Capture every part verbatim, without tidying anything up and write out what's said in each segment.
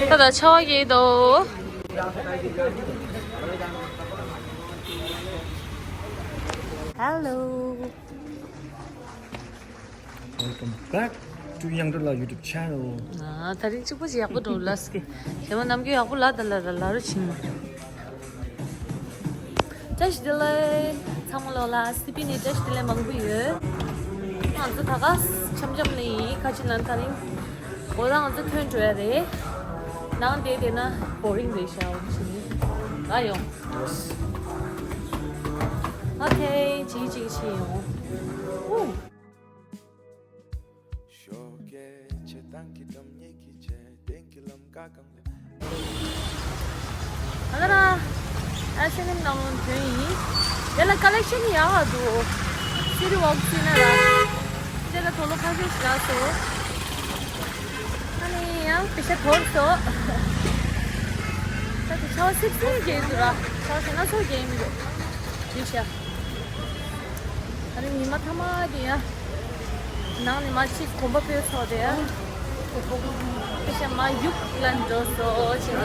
ད་ལྟ་ཆར་པ་རྒྱག་གི་འདུག Hello. Welcome back to Young Dollar YouTube channel. ཨ། ད་རིང་གཅིག་པོ་ཞིག་ཡག་པོ་འགྲོ་ལགས་ཀྱི། ཞེ་མ་ནམ་རྒྱུན་ཡག་པོ་ལ་ད་ལ་ལ་ལ་རུ་ཕྱིན་མ། བཀྲ་ཤིས་བདེ་ལེགས། ཚང་མ་ལོ་ལ་སི་པི་ནས་བཀྲ་ཤིས་བདེ་ལེགས་མང་པོ་ཡོད། ང་ཚོ་ད་ག་འཆམ་འཆམ་ལ་ཡིན། ཁ་ཅིག་ལ་ད་རིང་འོ་ད་ང་ཚོ་ཐོན་འགྲོ་ཡ་རེད། ནང་བསྡད་བསྡད་ན་boring་རེད་ཤག་འོ་ཕྱིན་ནས་ཨ་ཡོང་། Okay. ཅིག་ཅིག་ཕྱིན་ཡོང་། ཨུ། ཨ་ལ་ར། ཨ་སེ་ནིམ་ནང་ལོགས་ཐོན་ཡིན། དེ་ལ་ཀ་ལེག་ཤན་ཡག་ག་འདུག City Walk་བརྩིས་ན་ར། དེ་ལ་དོ་ལོ་ཁ་ཤས་ཤིག་རག་སོང་། ཨ་ནི་ཡང་པེ་ཤ་དོར་སོང་། ད་དེ་ཆར་པ་སིབ་སིབ་རྒྱག་འདུག་ར། ཆར་པ་ཞེ་ན་ཚོ་རྒྱག་མི་འདུག་དེ་བྱ། ཨ་ནི་ཉི་མ་ཐ་མ་དེ་ཡ། ནང་ནས་མར་ཅིག་གོམ་པ་སྤོས་ཚོགས་དེ་ཡ། དེ་བྱ་མར་ཡུག་ལ་འགྲོ་སོ་ཅིག་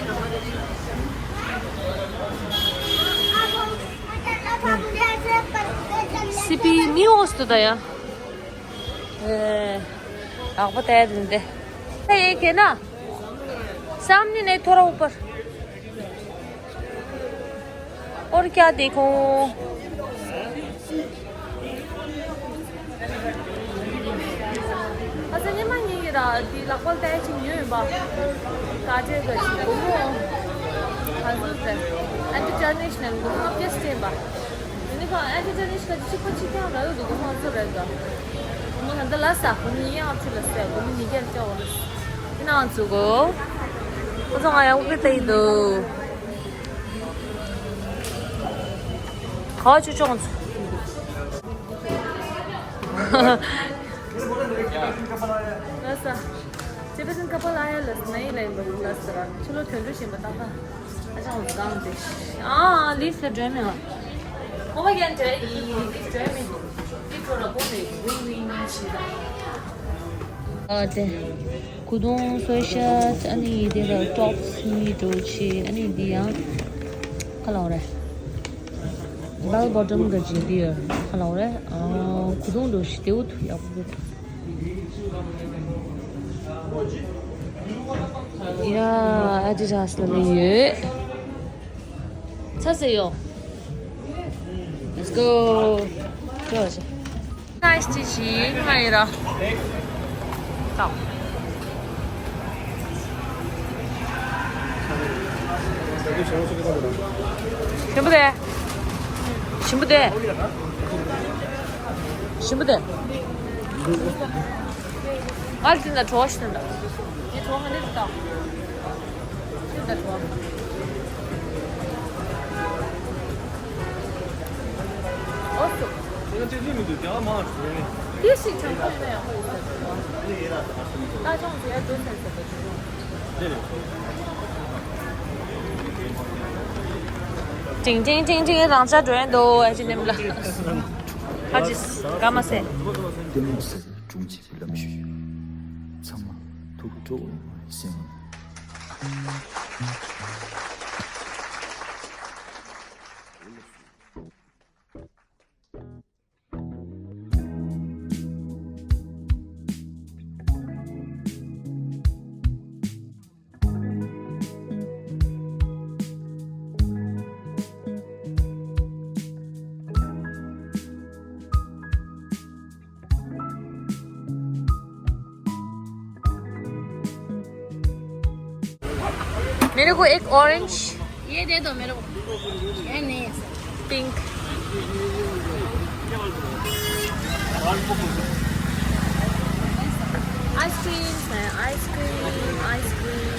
སི་པི་ནིའུ་ཨོ་སི་ཏུ་ད་ཡ། ཨེ། ཨག་པ་ཏའི་དིན་ཏེ། ཧེ་ཡེ་ཁེ་ན། سامنے نہیں، تھوڑا اوپر۔ اور کیا دیکھوں؟ ཨ་ཙི་ཉི་མ་གཉིས་ཀྱི་ར་དེ་ལག་པ་ཏའི་ཅིག་ཉོས་ཡིན་པ། ཀ་ཅེ་ག་ཅིག་སྒོར་མོ། ཨ་ཟུར་ཏེ། ཨན་ཏི་ཊར་ནེ་ཤ་ནལ་སྒོར་མོ་ཀེ་ཤ་སྟེར་ཡིན་པ། ཡིན་ནི་ཁོ་ཨན་ཏི་ཊར་ནེ་ཤ་གཅིག་པ་གཅིག་རྐྱང་རག་ཡོད་འདུག་སྒོར་མོ་ཨ་ཚོ་རེད་འགའ། སྒོར་མོ་ད་ལྟ་ལ་ས་སྒོར་མོ་ཉིས་བརྒྱ་ཨ་ཚོ་ལ་ས་སྒོར་མོ་ཉིས་བརྒྱ་རྐྱང་བ་ལ་ས། དེ་ནང་ཚུད་གོ། ཁོ་ཚོ་ང་ཡག་པོ་ལྟ་ཡི་འདུག་ག་བ་ཆུ་ཆུང་ཚོ། ལ་ས། ཅེ་པེ་སན་ཀ་པ་ལ་ཡ་ལ་ས་ན་ཡི་ལ་ཡིན་པ་ལ་ས་ར། ཆུ་ལོ་དོན་འགྲོ་བཞིན་པ་ཏག་ཏག་ཨ་ཅག་འོང་གང་དེ། ཨ་ཨ་ལི་ས་སྒྲོན་མེ་ཨ། ཨོ་མ་རྒྱན་དྲ་ཡི་ལི་སྒྲོན་མེ། ལི་ཁྲོ་ར་གོ་མེ་ཝིན་ཝིན་ཤི་ད། ཨ་དེ། ཁུ་ཏུང་སོ་ཤ་ཨ་ནི་དེ་ལ་ཊོབ་སི་མི་འགྲོ་ཆེ་ཨ་ནི་འདི་ཡང་ཁ་ལོ་རེད། Bell bottom ག་ཅིག་འདི་ཡོད་ཁ་ལོ་རེད། ཨ་ཁུ་ཏུང་འགྲོ་ཤི་དེའུ་ཐུ་ཡག་པོ་འདུག་ཡ་ཨ་ཌི་ཌ་སི་ལ་ནི་ཡོད། ཚ་ཟེར་ཡོང་། Let's go. ཅོ་ཅོ། ནའི་སི་ཊི་ཞིག་ང་ཡི་ར། ཏོ། ཞིམ་པོ་དེ། ཞིམ་པོ་དེ། ཞིམ་པོ་དེ། ཨ་ལ་དེ་འདྲ་བྲོ་བ་ཞིག་དེ་འདྲ། ངས་བྲོ་བ་ག་འདྲ་རེད་ད། དེ་འདྲ་བྲོ་བ། ཨོ་སོ། དེ་ཞིག་ཆང་ཁོག་ཡིན་ན་ཡག་པོ་ཡོད་ས་རེད་བ། ད་ཆང་ཟེར་ཡ་འགྲོ་ས་ཡོད་ས་རེད། ཏིང་ཏིང་ཏིང་ཏིང་རང་ཅག་འགྲོ་ཡ་འདུག་ཨ་ཅེ་ནེམ་ལ། ཧ་ཅི་ཀ་མ་སེ། ལྟད་མོ་ཟེར་སྒྲུང་བྱེད་པའི་ལམ་ཞུགས། ཚང་མ་ཐུགས་སྤྲོ་བོ་གསན། मेरे को एक ऑरेंज। ये दे दो मेरे को। ये नहीं है सर। पिंक। आइसक्रीम है, आइसक्रीम, आइसक्रीम।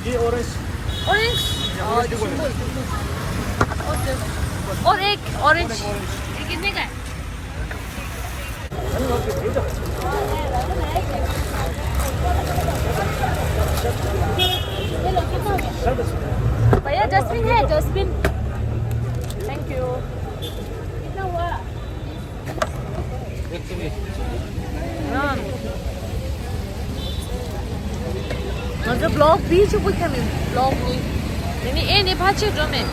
ये ऑरेंज। ऑरेंज? और एक ऑरेंज। ये कितने का है? भैया, डस्टबिन है, डस्टबिन। Thank you. कितना हुआ? हाँ। ང་ཚོ་བློག་བི་གཅིག་པུ་ཁྱབ་མི་བློག་གཉིས། དེ་ནི་ཨེ་ནི་ཕ་ཆེ་འགྲོ་མེད།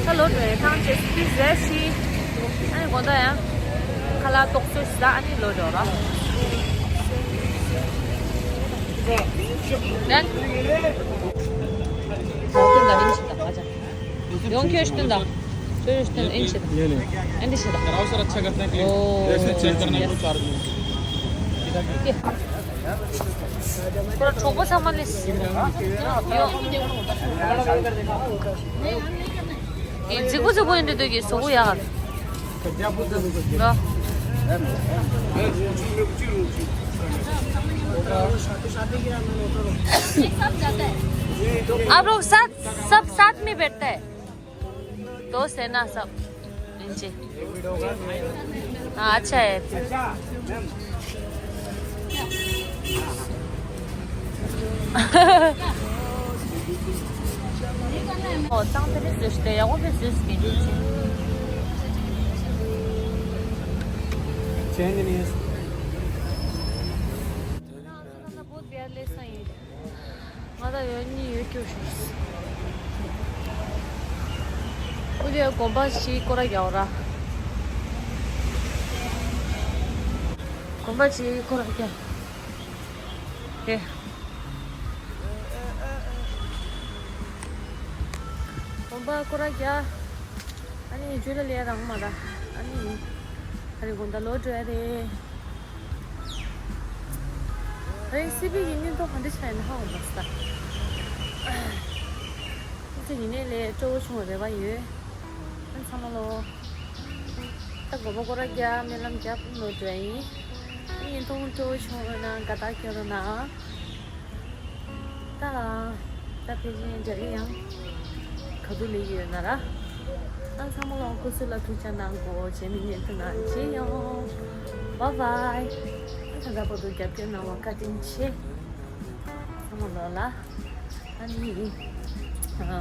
ཁ་ལོ་འགྲོ་ཡ་ཐང་ཆེ་སི་ཟེ་སི། ཨ་ནི་དགོང་དག་ཡང་ཁ་ལག་ཏོག་ཙོ་ཟ། ཨ་ནི་ལོ་འགྲོ་ར། ཡོང་ཁྱོད་ཤི་དུན་དང་། ཁྱོད་ཤི་དུན་ཨིན་ཤི་དང་། ཨིན་ཤི་དང་། ཨོ། ཁོ་ར་གྲོགས་པོ་ཚང་མ་ལས། ཡོ། ཨེ་རྫིག་པོ་རྫིག་པོ་ཡིན་འདྲ་འདུག་གི་གཟུགས་པོ་ཡག་ག། आप लोग साथ, सब साथ में बैठते हैं। दोस्त है ना सब। जी। हाँ, अच्छा है। ओ, चांद पे से स्टे या वो पे से स्टे। चेंज नहीं है। बहुत प्यार ले सही। ང་ད་ཡོད་གཉིས་ཡོད་སྐྱོ་ཤོག། ཁོ་ལས་གོམ་པ་ཞིག་སྐོར་ར་རྒྱག་ར། གོམ་པ་ཞིག་སྐོར་ར་རྒྱག་གེ། གོམ་པ་སྐོར་ར་རྒྱག། ཨ་ནི་ཇུ་ལ་ལས་རང་མ་ར། ཨ་ནི་ཨ་རེ་དགོང་དག་ལོ་འགྲོ་ཡ་རེད། རེད། སི་པི་གི་སྙིང་སྟོབས་ག་འདྲ་ཆགས་ཡིན་ཧ་གོ་མ་སོང་། ཨ་ཙི་ཡིན་ནའི་ལས་སྤྲོ་བོ་བྱུང་བ་རེ་བ་ཡོད། ཨ་ཚང་མ་ལོ། ད་དགོན་པ་སྐོར་ར་རྒྱག་སྨོན་ལམ་རྒྱག་ལོ་འགྲོ་ཡ་ཡིན། སྙིང་སྟོབས་སྤྲོ་བོ་བྱུང་བ་ན་དགའ་རྟགས་སྐྱོན་རོགས་གནང་། ད་ད་ཕལ་ཆེར་འདྲ་གི་ཡང་ག་དུས་ལས་ཡོད་ན་ར། ཨ་ཚང་མ་ལོ་སྐུ་གཟུགས་ལ་ཐུགས་ཅག་གནང་དགོས། རྗེས་མའི་བརྙན་ཐུང་ནང་མཇལ་ཡོང་། བཱའི་བཱའི། ཨ་ད་ལྟ་བར་དུ་རྒྱབ་སྐྱོར་གནང་བ་བཀའ་དྲིན་ཆེ། ཚང་མ་ལོ་ལ། ཨ་ནི་ཨ་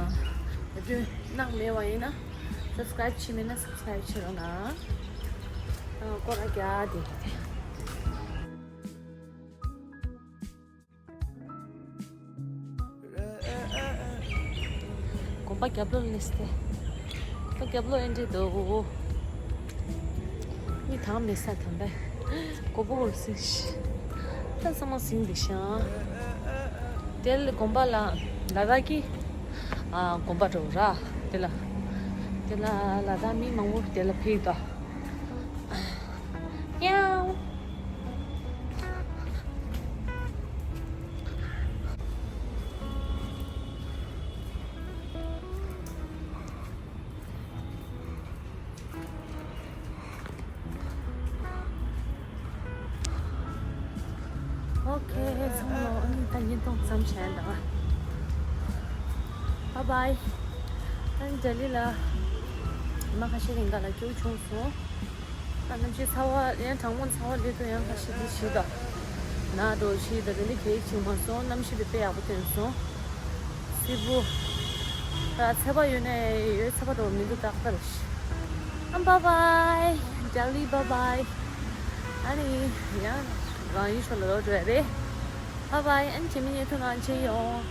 ཡ་ཏུ་གནང་མེད་པ་ཡིན་ན་སབ་སི་ཀ་རེབ་བྱས་མེད་ན་སབ་སི་ཀ་རེབ་བྱེད་རོགས་གནང་། ཨ་སྐོར་ར་རྒྱག་དེ། དགོན་པ་རྒྱབ་ལོགས་ལས་ཏེ། དགོན་པ་རྒྱབ་ལོགས་ཨེ་འདྲས་འདུག། མི་དང་མི་ས་དམ་པས་མགོ་བོ་འུར་ཟིང་ཤི། ད་ཚང་མ་ཟིང་འདུག་ཤག། དེ་ལ་དགོན་པ་ལ་ལ་དྭགས་ཀྱི་ཨ་དགོན་པ་འགྲོ་ར། དེ་ལ་དེ་ལ་ལ་དྭགས་མི་མང་པོ་དེ་ལ་ཕེབས་དོ། ཡའོ། ཨོ་ཁེ། ཚང་མ་ཨ་ནི་ད་བརྙན་ཐུང་མཚམས་བཞག་ཡིན་ད། བཱའི་བཱའི། ཨ་ནི་ལྡི་ལི་ལ་མ་ཁ་ཤས་རིང་ག་ལ་སྐྱིད་པོ་བྱུང་སོང་། ཨ་གནམ་གཤིས་ཚ་བ་ཡང་གྲང་མོ་ཚ་བ་སླེབས་དུས་ཡང་ཁ་ཤས་དེ་ཞིག་ད། ན་འགྲོ་ཞིག་ད། དེ་འདྲ་གལ་ཆེ་མ་སོང་། གནམ་གཤིས་དེ་དཔེ་ཡག་པོ་ཐོན་སོང་། སིལ་བུ། ད་ཚ་བ་ཡོད་ནའི་ཡོད། ཚ་བ་འགྲོ་མི་འདུག་ཏག་ཏག་རེད། ཨ་བཱའི་བཱའི། ལྡི་ལི་བཱའི་བཱའི། ཨ་ནི་ཡང་རང་ཡུལ་ཕྱོགས་ལ་ལོག་འགྲོ་ཡ་རེད། བཱའི་བཱའི། ཨ་ནི་རྗེས་མའི་བརྙན་ཐུང་ནང་མཇལ་ཡོང་།